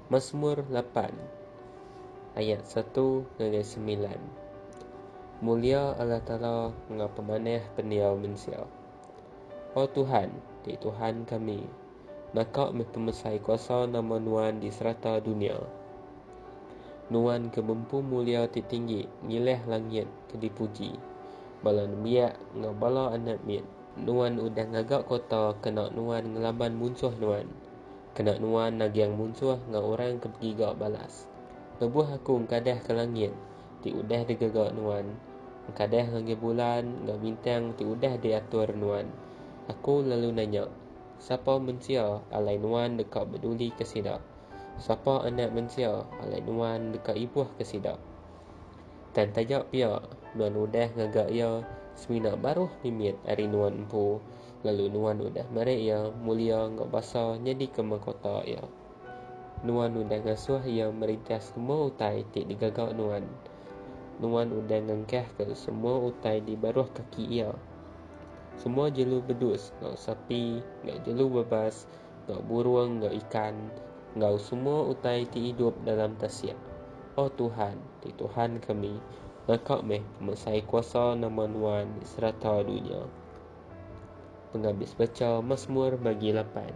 Masmur lapan, ayat satu ngagai semilan. Mulia Allah Taala enggau pemanah pendiau mensia. O Tuhan, ti Tuhan kami, naka meh pemesai kuasa nama Nuan di serata dunya. Nuan ke bempu mulia ti tinggi ngilah langit ke dipuji bala nembiak enggau bala anak mit. Nuan udah ngaga kota kena Nuan ngelaban munsuh Nuan. Kena nuan nagang munsuh enggau orang ke begiga balas. Lebuh aku engkadah ke langit ti udah digaga nuan, engkadah ngagai bulan enggau bintang ti udah diatur nuan, aku lalu nanya, Sapa mensia alai nuan deka bedulika sida? Sapa anak mensia alai nuan deka ibuhka sida? Tang taja pia, nuan udah ngaga iya semina baruh mimit ari nuan empu, lalu nuan udah meri iya mulia enggau basa nyadika makota iya. Nuan udah ngasuh iya merintah semua utai ti digaga nuan. Nuan udah ngengkahka semua utai di baruh kaki iya. Semua jelu bedus enggau sapi, enggau jelu babas, enggau burung enggau ikan, enggau semua utai ti idup dalam tasik. O Tuhan, ti Tuhan kami, naka meh pemesai kuasa nama Nuan di serata dunya. Pengabis bacha Masmur bagi lapan.